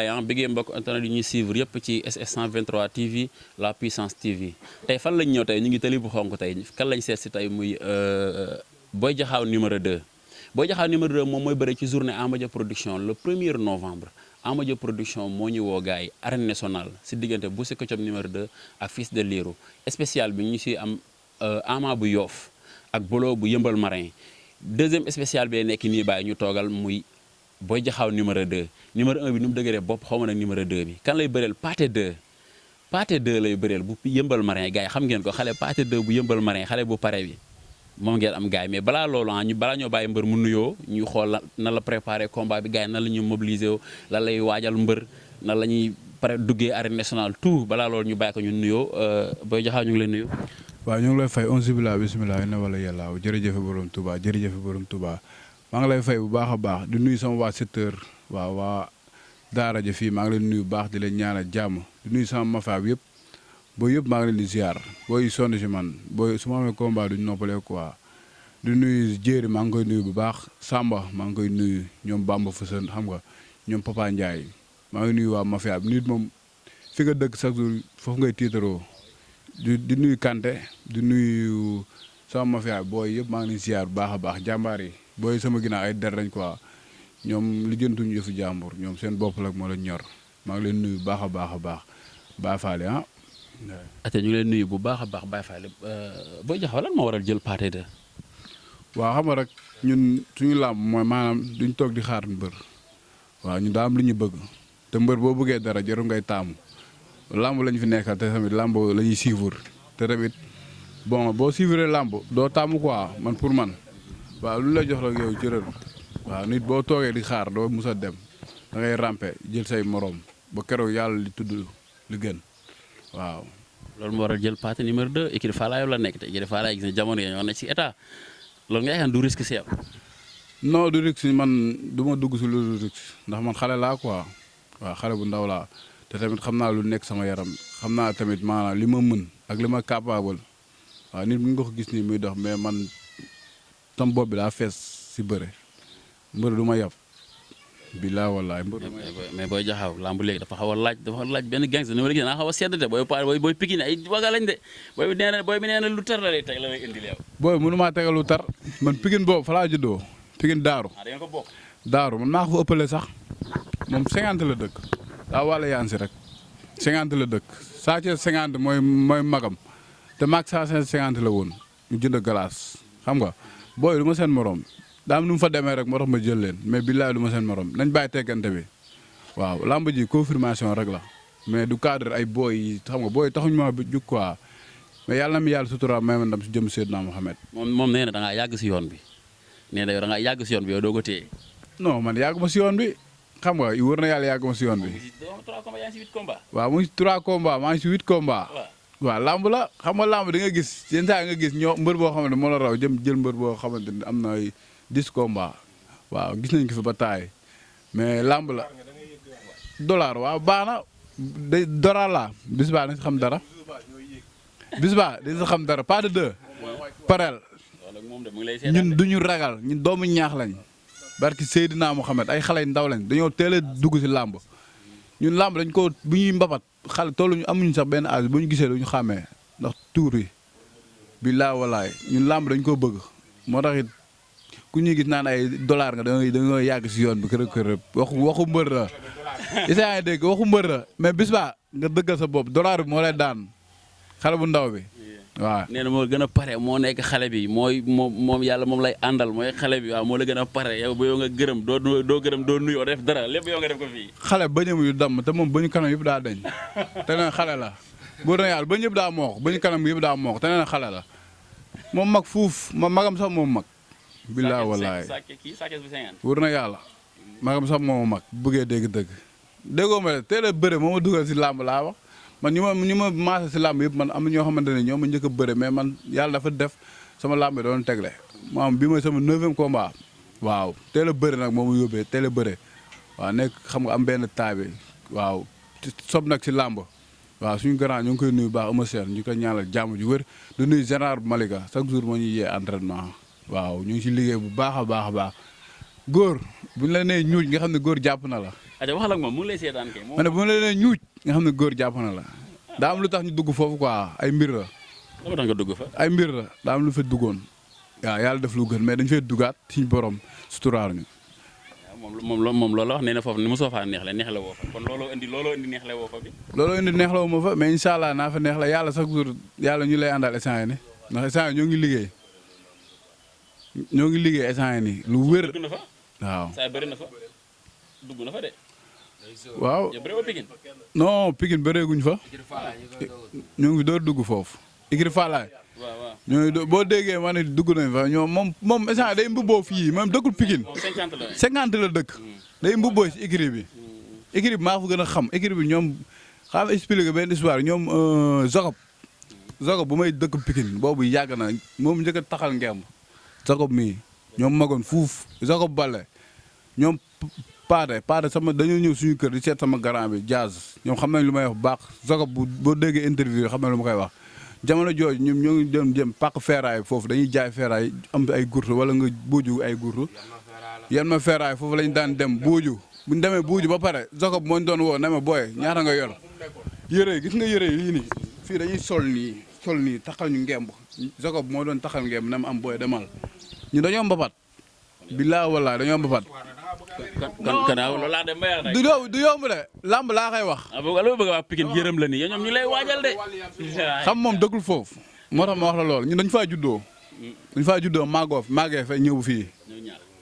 bëggee mbokk internet yi ñuy suivre yëpp ci SS 123 TV la puissance TV tey fan lañ ñëw tey ñu ngi tali bu xonk tey kan lañ seet si tey muy Boy Diakhaw numéro 2 Boy Diakhaw numéro 2 moom mooy bëre ci journée Amadia production le 1er novembre Amadia production moo ñu woo gars yi arène nationale si diggante Bousse Ketchup numéro 2 ak Fils de Lirou spécial bi ñu si am Ama bu Yoff ak Bolo bu Yëmbal Marin deuxième spécial bi nekk nii bàyyi ñu toogal muy Boy Diakhaw numéro 2 numéro 1 bi nu mu dëgëree bopp xaw ma nag numéro 2 bi kan lay bëreel Pathé 2 Pathé 2 lay bëreel bu Yëmbal Marin gars yi xam ngeen ko xale Pathé 2 bu Yëmbal Marin xale bu pare bi moom ngeen am gars yi mais balaa loolu balaa ñoo bàyyi mbër mu nuyoo ñu xool na la préparé combat bi gars yi nan la ñuy mobiliser wu lan lay waajal mbër nan la ñuy pare duggee arène nationale tout balaa loolu ñu bàyyi ko ñu nuyoo Boy Diakhaw ñu ngi lay nuyu. waaw ñu ngi lay fay onze billah bisimilah ne wala yàlla jërëjëf borom Touba jërëjëf borom Touba maa ngi lay fay bu baax a baax di nuyu sama waa secteur waaw waa daara ja fii maa ngi leen nuyu bu baax di leen ñaanal jàmm di nuyu sama mafia bi yëpp booy yëpp maa ngi leen di ziar booy sonn si man booy su ma amee combat duñ noppalee quoi di nuyu jéeri maa ngi koy nuyu bu baax Samba maa ngi koy nuyu ñoom Bamba Fësën xam nga ñoom Papa Ndiaye maa ngi nuyu waa mafia bi nit moom fi nga dëkk chaque jour foofu ngay tiitaroo di nuyu Kanté di nuyu sama mafia booy yëpp maa ngi leen ziar bu baax a baax jàmbaar yi booy sama ginnaaw ay der lañ quoi ñoom lijjantuñu yëfu jàmbur ñoom seen bopp la moo la ñor maa ngi leen nuyu bu baax a baax a baax Baye Fall ah. ate ñu leen nuyu bu baax a baax Baye Fall Boy Diakhaw lan moo waral jël Pathé 2. waaw xam nga rek ñun suñu làmb mooy maanaam duñ toog di xaar mbër waaw ñu daa am lu ñu bëgg te mbër boo bëggee dara jarul ngay taamu làmb lañ fi nekkal te tamit làmb la ñuy suivre te tamit bon boo suivre làmb doo taamu quoi man pour man waaw lu la jox la yow jërër waaw nit boo toogee di xaar doo mus a dem da ngay rampe jël say morom ba keroog yàlla li tudd li gën waaw. loolu moo waral jël Pathé numéro 2 équipe Falaye la nekk te équipe Falaye gis ne jamono yi ñoo nekk si état loolu nga yaakaar du risque si yow. non du risque man du ma dugg si lu risque ndax man xale laa quoi waaw xale bu ndaw laa te tamit xam naa lu nekk sama yaram xam naa tamit maanaam li ma mën ak li ma capable waaw nit mu nga ko gis nii muy dox mais man tam bopp bi daa fees si bëre mbër du ma yab bilaa wallaay mbër du ma yab. mais Boy Diakhaw lamb léegi dafa xaw a laaj benn gangster ni ma la gis naa xaw a sedd de booy Pikine ay waga lañ de booy bi nee na lu tar la lay teg la lay indil yow. booy mënu maa tegal lu tar man Pikine boobu fa laa juddoo Pikine daaru. da ngeen ko bokk. daaru man maa ko fa ëppale sax moom 50 la dëkk daa wàlla yaan si rek 50 la dëkk saa ci 50 mooy magam te maag saa 50 la woon ñu jënd glace xam nga booy du ma seen morom daa am nu mu fa demee rek moo tax ma jël leen mais billaay du ma seen morom nañ bàyyi teggante bi waaw lamb ji confirmation rek la mais du cadre ay booy yi xam nga booy taxuñu ma jug quoi mais yàlla na mi yàlla sutura may ma ndam si jëm Seydina Mohamed. moom nee na da ngaa yàgg si yoon bi nee na yow da ngaa yàgg si yoon bi yow doo ko téye. non man yàgg ma si yoon bi xam nga wër na yàlla yàgg ma si yoon bi. waaw mu ngi si 3 combats maa ngi si 8 combats. waaw lamb la xam nga lamb di nga gis yenn saa nga gis ñoo mbër boo xamante moo la raw jël mbër boo xamante ni am na ay 10 combats waaw gis nañ ko fi ba taay mais lamb la. dollar waaw baax na day dollar la bis baa dañ si xam dara bis baa dañ si xam dara pas de 2 parel ñun duñu ragal ñun doomu ñaax lañ barki Seydina Mohamed ay xale yu ndaw lañ dañoo teel a dugg si lamb ñun lamb dañ ko bu ñuy mbapat xale tolluñu amuñu sax benn âge bu ñu gisee duñu xàmmee ndax tuur yi billaa walaay ñun lamb dañ koo bëgg moo tax it ku ñuy gis naan ay dollar nga dañoo yàgg si yoon bi kër waxu mbër la isa ngi dégg waxu mbër la mais bis baa nga dëggal sa bopp dollar bi moo lay daan xale bu ndaw bi waaw. nee na moo gën a pare moo nekk xale bi moom yàlla moom lay àndal mooy xale bi waaw moo la gën a pare yow ba yow nga gërëm doo gërëm doo nuyoo def dara lépp yow nga def ko fii. xale bañam yu damm te moom bañu kanam yëpp daa dañ te nee na xale la boo na yàlla bañ yëpp daa moox bañu kanam yëpp daa moox te nee na xale la moom mag fuuf magam sax moom mag. billaa wallaay wër na yàlla magam sax moom mag bëggee dégg-dëgg déggoo ma de teel a bëre moo ma dugal si làmb laa wax man ñu ma maase si làmb yëpp man am na ñoo xamante ne ñoo ma njëkk a bëre mais man yàlla dafa def sama làmb yi doon tegle maanaam bi mooy sama 9e combat waaw teel a bëre nag moo ma yóbbee teel a bëre waaw nekk xam nga am benn taabi waaw sob nag si làmb waaw suñu grand ñu ngi koy nuyu baax Eumeu Sène ñu koy ñaanal jàmm ju wër du nuyu général bu Malika chaque jour moo ñuy yee entraînement waaw ñu ngi si liggéey bu baax a baax a baax góor bu ñu la nee ñuuj nga xam ne góor jàpp na la. aja waxal ak moom mu ngi lay seetaan kay. ma ne bu ñu la nee ñuuj nga xam ne góor jàpp na la. daa am lu tax ñu dugg foofu quoi ay mbir la. dama tax nga dugg fa. ay mbir la daa am lu fa duggoon. waaw yàlla def lu gën mais dañ fay duggaat suñu borom suturaal ñu. moom loolu wax nee na foofu ni mu soo faa neex la woo fa kon looloo indi neex la woo fa bi. looloo indi neex la woo ma fa mais incha allah naa fa neex la yàlla chaque jour yàlla ñu lay àndal instant yii nii ndax instant yii ñoo ngi liggéey instant yii nii lu wér. dugg na fa. waaw saa bëri na fa dugg na fa de. waaw yow bëree Pikine. non Pikine bëreeguñ fa. ñoo ngi door dugg foofu. Ikri Fallaye. waaw ñooñu boo déggee ma ne dugg nañ fa ñoom moom instant day mbubboo fii moom dëkkul Pikine. 50 la dëkk. day mbubboo si Ikri bi. Ikri bi maa fa gën a xam Ikri bi ñoom xam expliqué benn histoire ñoom Jacob bu may dëkk Pikine boobu yàgg na moom njëkk a taxal ngemb. Jacob mii ñoom magoon fuuf Jacob Bale ñoom Pathé sama dañoo ñëw suñu kër di seet sama grand bi Jazz ñoom xam nañ lu may wax bu baax Jacob boo déggee interview xam nañ lu ma koy wax. jamono jooju ñoom ñoo ngi doon jëm pàq feeraay foofu dañuy jaay feeraay am ay gurtu wala nga buuju ay gurtu yan ma feeraay foofu lañ daan dem buuju bu ñu demee buuju ba pare Jacob moo ñu doon woo ne ma booy ñaata nga yor yére gis nga yére yi nii fii dañuy sol nii taxal ñu ngemb Jacob moo doon taxal ngemb na ma am booy demal ñu dañoo mbapat billaa wallaa dañoo mbapat du yomb de lamb laa koy wax. la bëgg a wax Pikine yërëm la nii ñoom ñu lay waajal de. xam moom dëggul foofu moo tax ma wax la lool ñun dañu faa juddoo màggee fa ñëw fii.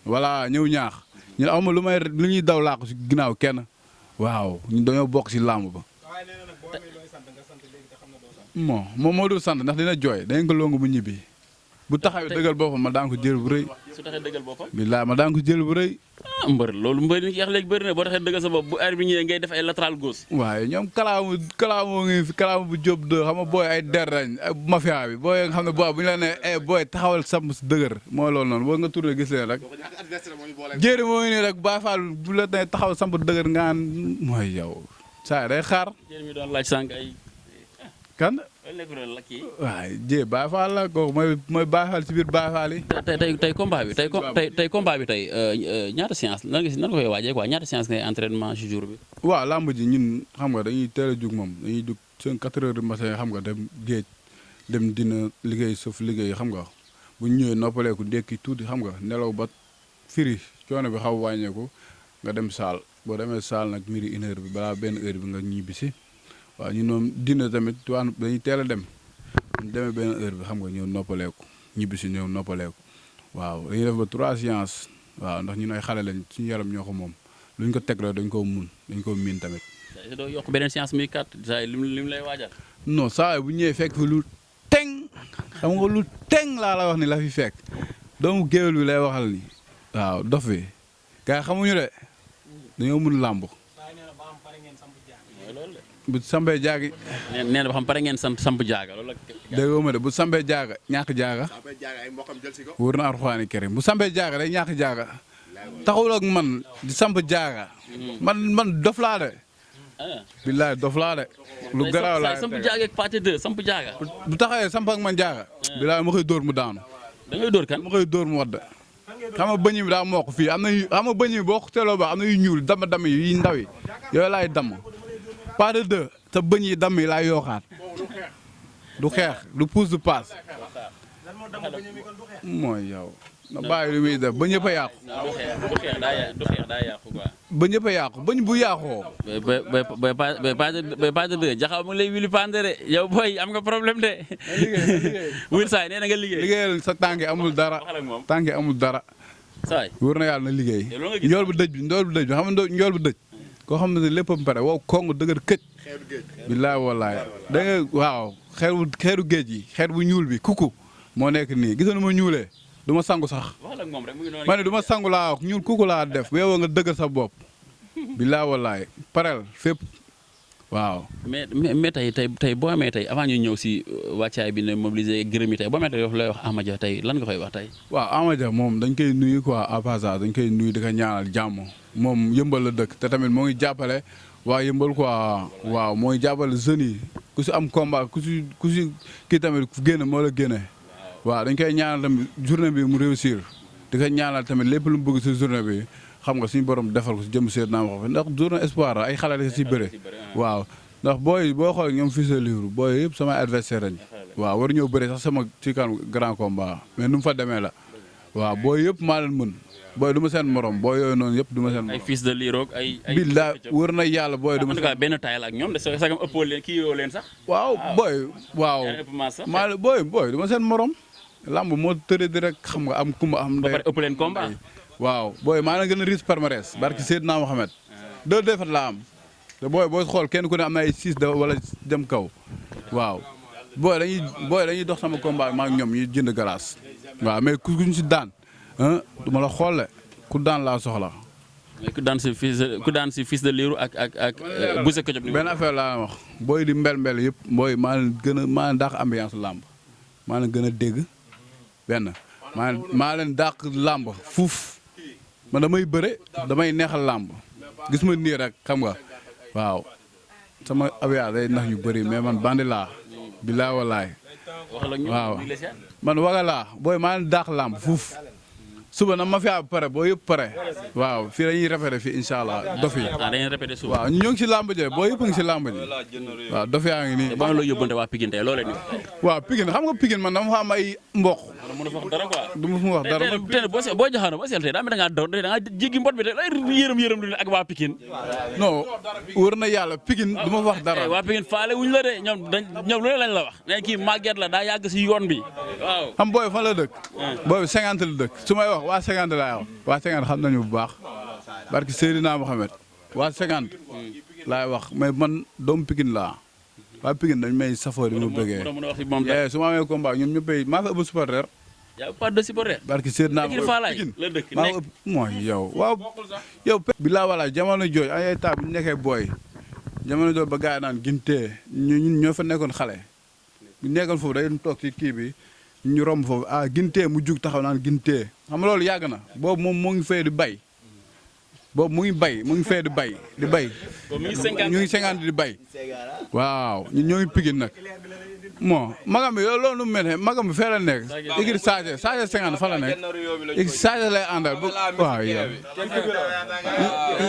voilà ñëw ñaax ñun amul lu ñuy daw laaku si ginnaaw kenn waaw ñun dañoo bokk si lamb ba. moom moo dul sant ndax dina jooy dañ ko longu bu ñibbi bu taxawee dëggal boppam ma daan ko jël bu rëy. su taxee dëggal boppam. billaay ma daan ko jël bu rëy. mbër loolu mbër yi ñu léegi bëri na boo taxee dëggal sa bopp bu air bi ñëwee ngay def ay latéral gauche. waaye ñoom kalaamu ngi fi kalaamu bu jóob de xam nga booy ay der lañ mafia bi booy nga xam ne bu ñu la nee booy taxawal samp si dëgër mooy loolu noonu boo nga turee gis leen rek. jéeri moo ngi nii rek Baye Fall bu la nee taxawal samp dëgër nga naan mooy yow saa day xaar. jéeri mi doon laaj sànq ay. kan. waaw Dieng Baye Fall la kooku mooy Baye Fall ci biir Baye Fall yi. tey combat bi tey ñaata séance nan nga koy waajee quoi ñaata séance ngay entraînement ci jour bi. waaw lamb ji ñun xam nga dañuy teel a jug moom dañuy jug 4 heures du matin xam nga dem géej dem dina liggéey suuf liggéey xam nga bu ñu ñëwee noppaleeku ndekki tuuti xam nga nelaw ba firi coono bi xaw wàññeeku nga dem saal boo demee saal nag midi 1 heure bi balaa benn heure bi nga ñibbisi. waaw ñun moom dina tamit waan dañuy teel a dem ñu demee benn heure bi xam nga ñëw noppaleeku ñibbi si ñëw noppaleeku waaw dañuy def ba 3 séances waaw ndax ñun ay xale lañ suñu yaram ñoo ko moom luñ ko teg rek dañ koo miin tamit. doo yokk beneen séance muy 4 saa yi lim lay waajal. non saa bu ñëwee fekk fi lu teng xam nga lu teng laa la wax ni la fi fekk doomu géwél bi lay waxal ni waaw dof bi gars yi xamuñu de dañoo mun làmb. bu sambee jaagi. nee na ba xam pare ngeen samp jaaga loolu la. déggoo ma de bu sambee jaaga ñàkk jaaga. wóor na Alxuraani Karim bu sambee jaaga day ñàkk jaaga. taxul ak man di samp jaaga. man dof laa de. billaay dof laa de. lu garaaw laa samp jaaga ak Pathé 2 samp jaaga. bu taxawee samp ak man jaaga. billaay ma koy dóor mu daanu. da ngay dóor kan ma koy dóor mu wadd. xam nga bëñ bi daa mokk fii am na yu xam nga bëñ bi boo ko teeloo ba am na yu ñuul dama yi ndaw yi yooyu laay damm. Pathé 2 te bëñ yi damm yi laay yooxaat du xeex du pousse du passe mooy yow na bàyyi lu muy def ba ñëpp a yàqu. du xeex daa yàqu quoi. ba ñëpp a yàqu bañ bu yàqoo. ba Pathé 2 Diakhaw mu ngi lay wili pande de yow booy am nga problème de. wër saay nee na nga liggéey. liggéeyal sa tànk amul dara. tànk amul dara. saay wër na yàlla na liggéey. njool bu dëj bi xam nga njool bu dëj. koo xam ne léppam pare wow kong dëgër këj. billaay wallaay da nga waaw xeeru géej yi xeer bu ñuul bi kuku moo nekk nii gis nga ma ñuulee du ma sangu sax. ma ne du ma sangu laa wax ñuul kuku laa def bu yow nga dëgër sa bopp. billaay wallaay parel fépp waaw. mais tey boo amee tey avant ñu ñëw si wàccaay bi ne mobiliser gërëm yi tey boo amee tey lay wax Amadia tey lan nga koy wax tey. waaw Amadia moom dañ koy nuyu quoi à passage dañ koy nuyu di ko ñaanal jàmm. moom yëmbal la dëkk te tamit moo ngi jàppale waa yëmbal quoi waaw moo ngi jàppale jeunes yi ku si am combat ku si kii tamit génn moo la génne waaw dañ koy ñaanal tamit journée bi mu réussir di ko ñaanal tamit lépp lu mu bëgg si journée bi xam nga suñu borom defal ko si jëm seet naa wax ndax journée espoir ay xale la si bëre waaw ndax booy boo xool ñoom fii sa livre booy yëpp sama adversaire lañ waaw war ñëw bëre sax sama ci kan grand combat mais nu mu fa demee la waaw booy yëpp maa leen mën booy du ma seen morom booy yooyu noonu yëpp du ma seen morom. ay fils de Lirou ay billa wër na yàlla booy du ma seen benn taay la ak ñoom de sagam ëppoo leen kii yoo leen sax. waaw booy waaw maa booy du ma seen morom lamb moo tëre di rek xam nga am kumba am. ba pare ëpp leen combat. waaw booy maa la gën a riche palmarès barki Seydina Mohamed 2 défaites laa am te booy xool kenn ku ne am na ay 6 wala dem kaw waaw booy dañuy dox sama combat maa ngi ñoom ñuy jënd glace waaw mais ku ñu si daan du ma la xool ku daan laa soxla. mais ku daan si fils de Lirou ak Bousse Ketchup. benn affaire laa wax booy di mbel yëpp booy maa leen dàq ambiance làmb maa leen gën a dégg benn maa leen dàq làmb fuuf man damay bëre damay neexal làmb gis ma nii rek xam nga waaw sama avion day nax ñu bëri mais man bandi laa bilaay walaay waaw man waga laa booy maa leen dàq làmb fuuf suba na ma fi pare boo yëpp pare waaw fii dañuy répété fii incha allah dof yi dañuy répété suba waaw ñoo ngi si làmb ji boo yëpp a ngi si làmb ji waaw dof yaa ngi nii. ba nga loo yóbbante waa Pikine tey loo leen waaw Pikine xam nga Pikine man dama fa am ay mboq. mën a wax dara quoi. du ma wax dara tey boo joxoon ba seetlu tey daa mel da ngaa jéggi mbot bi tey lay yërëm lu ak waa Pikine. non wër na yàlla Pikine du ma wax dara. waa Pikine faale wuñ la de ñoom lu ne lañ la wax ne kii màgget la daa yàgg si yoon bi waaw. xam booy fan la dëkk. booy bi 50 la dëkk su may wax waa 50 laay wax waa 50 xam nañu bu baax barki Seydina Mohamed waa 50 laay wax mais man doomu Pikine laa waa Pikine dañ may safoo di ma bëggee su ma amee combat ñoom ñëppay maa fa ëpp supporter yaa pas de supporter barki Seydina Mohamed la dëkk maa ëpp mooy yow waaw yow bilaa wala jamono jooj ay taa bi ñu nekkee booy jamono jooj ba gars yi naan gintee ñun ñoo fa nekkoon xale bu nekkoon foofu day toog ci kii bi ñu romb foofu gintee mu jug taxaw naan gintee xam nga loolu yàgg na boobu moom moo ngi fay di bay boobu mu ngi fay di bay ñu ngi 50 di bay waaw ñun ñoo ngi Pikine nag bon magam bi yow loolu nu mu mel ne magam bi fee la nekk igir Sadio 50 fa la nekk igir Sadio lay àndal waaw yow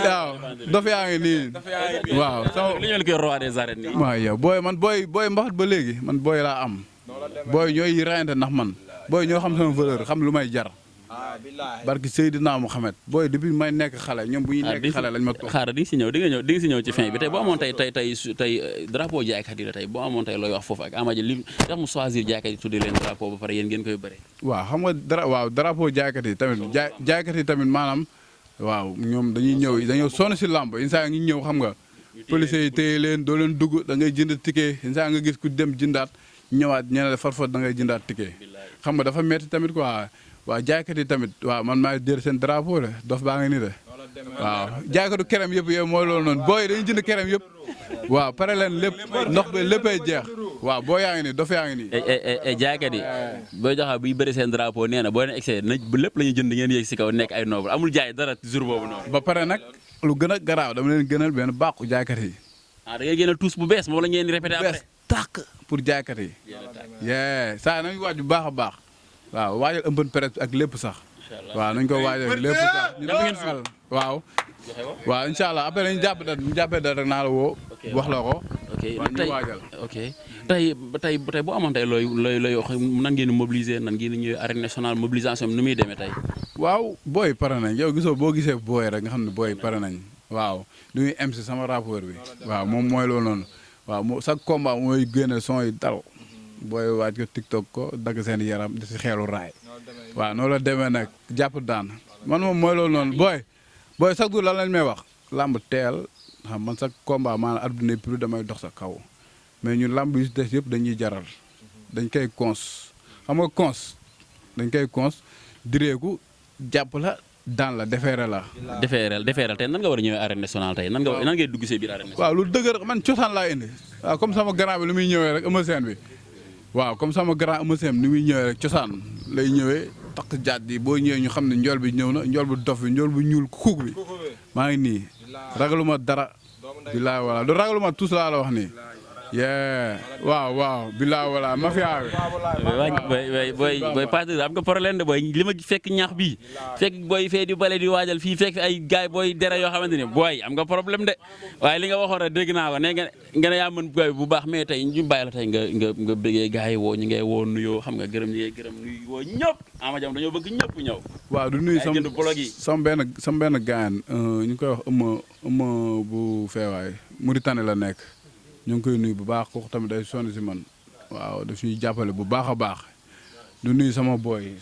waaw dof yaa ngi nii waaw sama li ñu koy roi des arènes nii waaw yow booy man booy mbaxat ba léegi man booy laa am booy ñooy rayante ndax man booy ñoo xam sama valeur xam lu may jar barki Seydina Mohamed booy depuis may nekk xale ñoom bu ñuy nekk xale lañ ma toog xaaral di nga si ñëw ci fin bi tey boo amoon tey drapeau jaaykat yi la tey boo amoon tey looy wax foofu ak Ama Dia li tax mu choisir jaaykat yi tuddee leen drapeau ba pare yéen ngeen koy bëre waaw xam nga drapeau jaaykat yi tamit jaaykat yi tamit maanaam waaw ñoom dañoo sonn si lamb instant ngi ñëw xam nga policiers yi téye leen doo leen dugg da ngay jënd ticket instant nga gis ku dem jëndaat ñëwaat ñeneen farfot da ngay jëndaat ticket xam nga dafa metti tamit quoi waaw jaaykat yi tamit waaw man maa jël seen drapeau de dof baa ngi nii de waaw jaaykatu kerem yëpp yow mooy loolu noonu booy dañuy jënd kerem yëpp waaw pare leen lépp ndox bi léppay jeex waaw boo yaa ngi nii dof yaa ngi nii jaaykat yi boo joxaa buy bëri seen drapeau nee na boo leen excès na lépp la ñuy jënd ngeen yéeg si kaw nekk ay noble amul jaay dara jour boobu noonu ba pare nag lu gën a garaaw dama leen gënal benn bàqu jaaykat yi da ngay gënal tous bu bees moom la ngeen di répété après tàq pour jaaykat yi saa nañu waaj bu baax a baax waaw waajal ëmban presse ak lépp sax waaw nañ ko waajal lépp sax ñu waaw incha allah après dañu jàppee dara rek naa la woo wax la ko tey boo amoon tey looy wax nan ngeen mobiliser nan ngeen ñëwee arène nationale mobilisation bi nu muy demee tey waaw booy pare nañ yow boo gisee booy rek nga xam ne booy pare nañ waaw lu ñuy MC sama rappeur bi waaw moom mooy loolu noonu waaw chaque combat mooy génne son yi dal booy waaj ko TikTok ko dagg seen yaram di si xeelu raay waaw noonu la demee nag jàpp daan man moom mooy loolu noonu booy chaque jour lan lañ may wax làmb teel xam man chaque combat maanaam adduna plus damay dox sa kaw mais ñun làmb yu si des yëpp dañuy jaral dañ koy cons xam nga cons dañ koy cons direeku jàpp la daan la defeere la defeeral tey nan nga war a ñëwee arène nationale tey nan ngay dugg see biir arène nationale waaw lu dëgër man cosaan laa indi waaw comme sama grand bi lu muy ñëwee rek ëma seen bi waaw comme sama grand ëmasem ni muy ñëwee rek cosaan lay ñëwee takk jaat yi boo ñëwee ñu xam ne njool bi ñëw na njool bu dof bi njool bu ñuul kuuk bi maa ngi nii ragaluma dara bilaay wala du ragaluma tous laa la wax nii waaw bilaa wala mafia bi booy Pathé am nga problème de booy li ma fekk ñax bi fekk booy fee di bale di waajal fii fekk ay gaay booy dere yoo xamante ni booy am nga problème de waaye li nga waxoon rek dégg naa ko ne nga ne yaa mën booy bu baax mais tey ñu bàyyi la tey nga bëggee gaay yi woo ñu ngay woo nuyoo xam nga gërëm ñi ngay gërëm nuyu woo ñëpp ama jam dañoo bëgg ñëpp ñëw waaw du nuyu sam benn gaan ñu koy wax ëmma bu feewaay Mauritanie la nekk ñu ngi koy nuyu bu baax kooku tamit day sonn si man waaw daf ñuy jàppale bu baax a baax du nuyu sama boy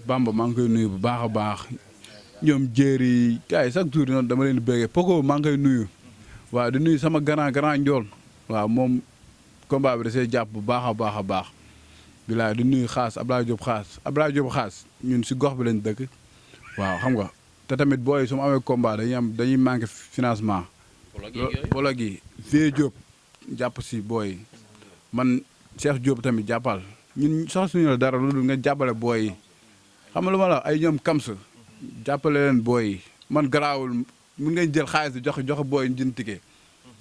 Bamba maa ngi koy nuyu bu baax a baax ñoom jéeri gars yi chaque jour noonu dama leen di béggee Poko maa ngi koy nuyu waaw di nuyu sama grand njool waaw moom combat bi da see jàpp bu baax a baax bilaay di nuyu xaas Abdoulaye Diop xaas ñun si gox bi lañ dëkk waaw xam nga te tamit booy su ma amee combat dañuy manqué financement bolo gi Vieux Diop jàpp si booy man Cheikh Diop tamit jàppal ñun soxla suñu la dara lu dul nga jàppale booy yi xam nga lu ma la ay ñoom kams jàppale leen booy yi man garaawul mun ngeen jël xaalis bi joxe booy yi jënd ticket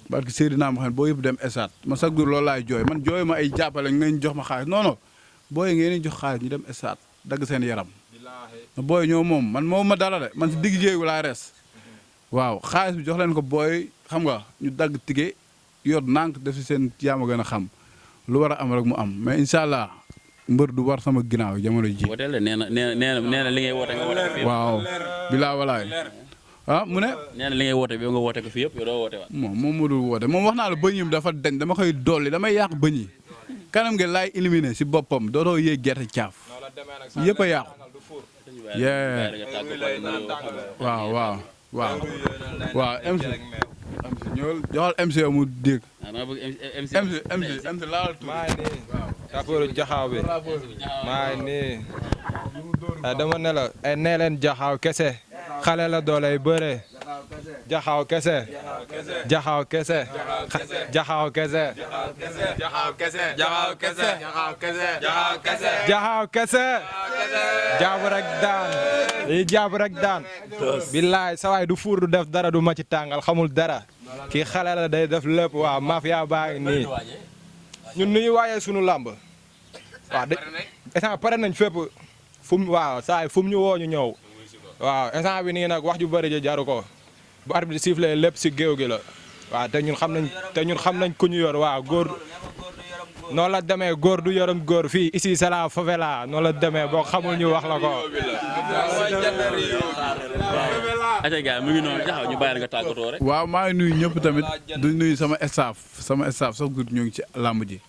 parce que Seydina ma xam ne boo yëpp dem esat man chaque jour loolu laay jooy man jooy ma ay jàppale ngeen jox ma xaalis non booy yi ngeen jox xaalis ñu dem esat dagg seen yaram booy ñoo moom ma dara de man si digg jéegu laa res waaw xaalis bi jox leen ko booy xam nga ñu dagg ticket yor nànk def si seen yaama gën a xam lu war a am rek mu am mais incha allah mbër du war sama ginnaaw jamono ji. wooteel de nee na li ngay woote nga woote ko fi. waaw bilaa walaay mu ne. nee na li ngay woote bi nga woote ko fi yëpp yow doo woote waat. moom mu dul woote moom wax naa la bëñ yi dafa deñ dama koy dolli damay yàq bëñ yi kanam gi laay éliminer si boppam dootoo yéeg gerte caaf yëpp a yàqu. waaw. MC ñëwal joxal MC mu dégg. MC laal tuuti. maa ngi nii Kapoor Diakhaw bi maa ngi nii dama ne la nee leen Diakhaw kese xale la dooley bëre Diakhaw kese Diakhaw kese Diakhaw kese Diakhaw kese Diakhaw kese Diakhaw kese jàpp rek daan yi jàpp rek daan billaay sa waay du fuur du def dara du ma ci tàngal xamul dara kii xale la day def lépp waaw mafia baa ngi nii ñun nu ñu waajee sunu làmb waaw de instant pare nañ fépp waaw saa yi fu mu ñu woo ñu ñëw waaw instant bi nii nag wax ju bëri ji jaru ko bu arbitre sifflé lépp si géew gi la waaw te ñun xam nañ ku ñu yor waaw góor noonu la demee góor du yorom góor fii ici c'est la favela noonu la demee boo xamul ñu wax la ko. ate gars mu ngi noonu Diakhaw ñu bàyyi la nga tàggatoo rek. waaw maa ngi nuyu ñëpp tamit du nuyu sama staff sax gud ñu ngi ci làmb ji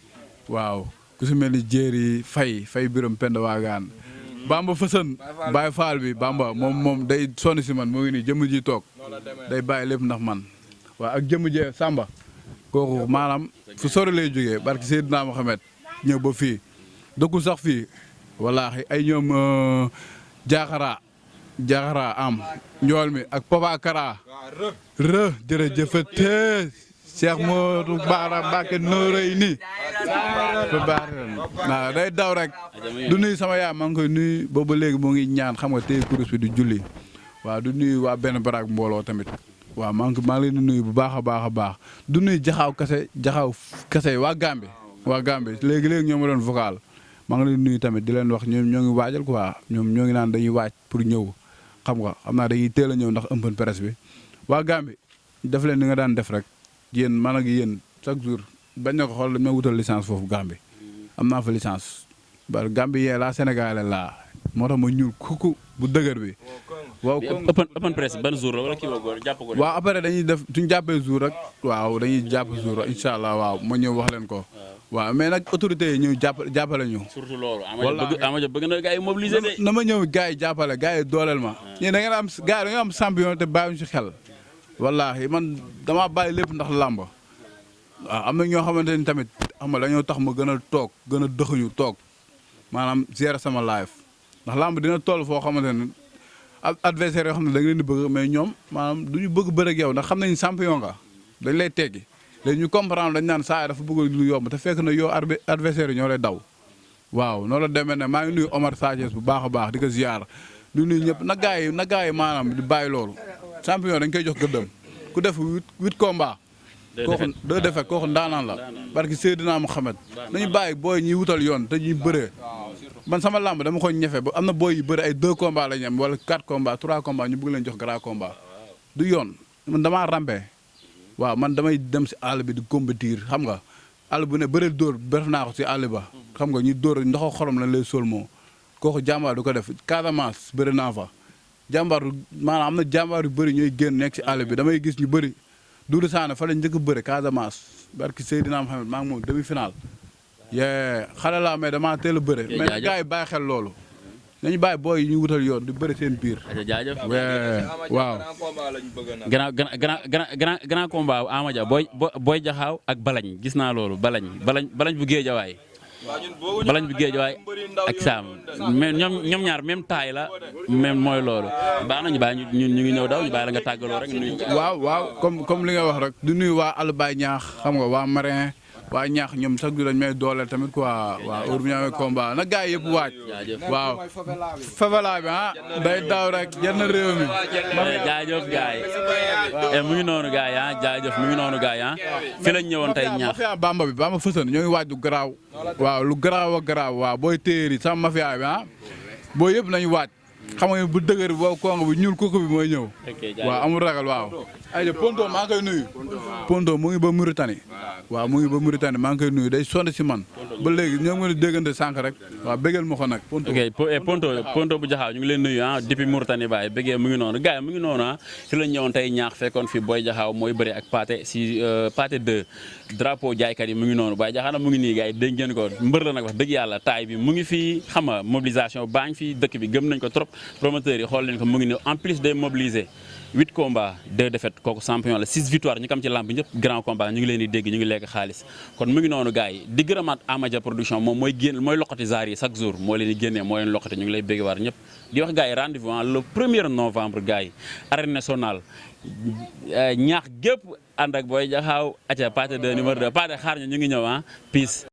waaw ku si mel ni jéeri fay biram pend waagaan Bamba fësën Baye Fall bi Bamba moom day sonn si man moo ngi nii jëmm ji toog day bàyyi lépp ndax man waaw ak jëmm jee Samba kooku maanaam fu sori lay jógee barki Seydina Mohamed ñëw ba fii dëkkul sax fii wallaahi ay ñoom Diakhara am njool mi ak Papa Kara jërëjëfate Cheikh Modou Bara Mbacké nooray ni ba baax waaw day daw rek du nuyu sama yaay maa ngi koy nuyu boobu léegi moo ngi ñaan xam nga tey kurus bi du julli waaw du nuyu waa benn baraak mbooloo tamit waaw maa ngi leen di nuyu bu baax a baax du nuyu Diakhaw kese waa Gambie léegi ñoo ma doon vocal maa ngi leen di nuyu tamit di leen wax ñoom ñoo ngi waajal quoi ñoom ñoo ngi naan dañuy waaj pour ñëw xam naa dañuy teel a ñëw ndax ëmpan presse bi waa Gambie def leen ni nga daan def rek yéen man ak yéen chaque jour bañ na ko xool dañ ma wutal licence foofu Gambie am naa fa licence ba Gambie yee la Sénégalais laa moo tax ma ñuul kuku bu dëgër bi. waaw open presse ban jour la wala kii woo jàpp ko. waaw après dañuy def suñu jàppee jour rek waaw dañuy jàpp jour incha allah waaw ma ñëw wax leen ko. waaw mais nag autorités yi ñëw jàppale ñu. surtout loolu. Ama bëgg na gars yi mobiliser de. na ma ñëw gars yi jàppale gars yi dooleel ma. ñii da ngeen am gars yi da ngeen am champion te bàyyiwuñu si xel. wallaahi man damaa bàyyi lépp ndax làmb. waaw am na ñoo xamante ni tamit xam nga dañoo tax ma gën a toog gën a dëxuñu toog maanaam gérer sama life ndax làmb dina toll foo xamante ne adversaire yoo xam ne da nga leen di bëgg mais ñoom maanaam du ñu bëgg bëre ak yow ndax xam nañ champion nga dañ lay teggi léegi ñu comprendre dañ naan saa dafa bëgg lu yomb te fekk na yow adversaire yi ñoo lay daw waaw noonu la demee ne maa ngi nuyu Omar Sadio bu baax a baax di ko ziar di nuyu ñëpp na gaa yi maanaam di bàyyi loolu champion dañ koy jox gëddëm ku def 8 combats kooku 2 défaites kooku ndaanaan la barki Seydina Mohamed nañu bàyyi booy ñuy wutal yoon te ñuy bëree man sama lamb dama ko ñefe ba am na booy yu bëri ay 2 combats la ñu am wala 4 combats 3 combats ñu bëgg leen jox grand combat du yoon man damaa rampe waaw man damay dem si àll bi di compétir xam nga àll bu ne bëri dóor def naa ko si àll ba xam nga ñu dóor ndoxo xorom lañ lay sol moo kooku jàmbaar du ko def Casamance bëri naa fa jàmbaar maanaam am na jàmbaar yu bëri ñooy génn nekk si àll bi damay gis ñu bëri Doudou Sané fa la njëkk a bëri Casamance barki Seydina Mohamed maa ngi moom demi final xale laa mais damaa teel a bëre mais gars yi bàyyi xel loolu nañu bàyyi booy yi ñu wutal yoon di bëri seen biir jaajëf waaw grand combat Ama Dia Boy Diakhaw ak Balagne gis naa loolu Balagne bu Géejawaay Balagne bu Géejawaay ak Sam mais ñoom ñaar même taille la même mooy loolu baax na ñu bàyyi ñu ngi ñëw daw ñu bàyyi la nga tàggaloo rek waaw comme li nga wax rek du nuyu waa àll baay ñaax xam nga waa marin waa ñaax ñoom sax du dañ may dooleel tamit quoi waaw heure bu ñu amee combat na gars yi yëpp waaj waaw favela bi day daaw rek yenn réew mi jaajëf gars yi mu ngi noonu gars yi jaajëf mu ngi noonu gars yi fi lañ ñëwoon tey ñaax mafia bamba bi bamba fësan ñoo ngi waaj lu garaaw waaw lu garaaw a garaaw waaw booy téeri sama mafia bi booy yëpp nañu waaj xam nga bu dëgër bi boobu kongo bi ñuul kooku bi mooy ñëw waaw amul ragal waaw ay Ponto maa ngi koy nuyu Ponto mu ngi ba Mauritanie waaw mu ngi ba Mauritanie maa ngi koy nuyu day sonn si man ba léegi ñoo ngi déggante sànq rek waaw bëggal ma ko nag Ponto bu Diakhaw ñu ngi leen nuyu depuis Mauritanie baay bëggee mu ngi noonu gars yi mu ngi noonu fi lañ ñëwoon tey ñaax fekkoon fi Boy Diakhaw mooy bëri ak Pathé si Pathé 2 drapeau jaaykat yi mu ngi noonu Boy Diakhaw nag mu ngi nii gars yi dégg ngeen ko mbër la nag wax dëgg yàlla taay bi mu ngi fii xam nga mobilisation baa ngi fii dëkk bi gëm nañ ko trop promoteurs yi xool leen ko mu ngi nii en plus day mobiliser 8 combats 2 défaites kooku champion la 6 victoires ñu kam ci lamb ñëpp grand combat ñu ngi leen di dégg ñu ngi lekk xaalis kon mu ngi noonu gars yi di gërëmaat Ama Dia production moom mooy loqati zaar yi chaque jour moo leen di génnee moo leen loqati ñu ngi lay bégg waar ñëpp di wax gars yi rendez-vous le 1er novembre gars yi arène nationale ñaax gépp ànd ak Boy Diakhaw aca Pathé 2 numéro 2 Pathé xaar ñu ngi ñëw peace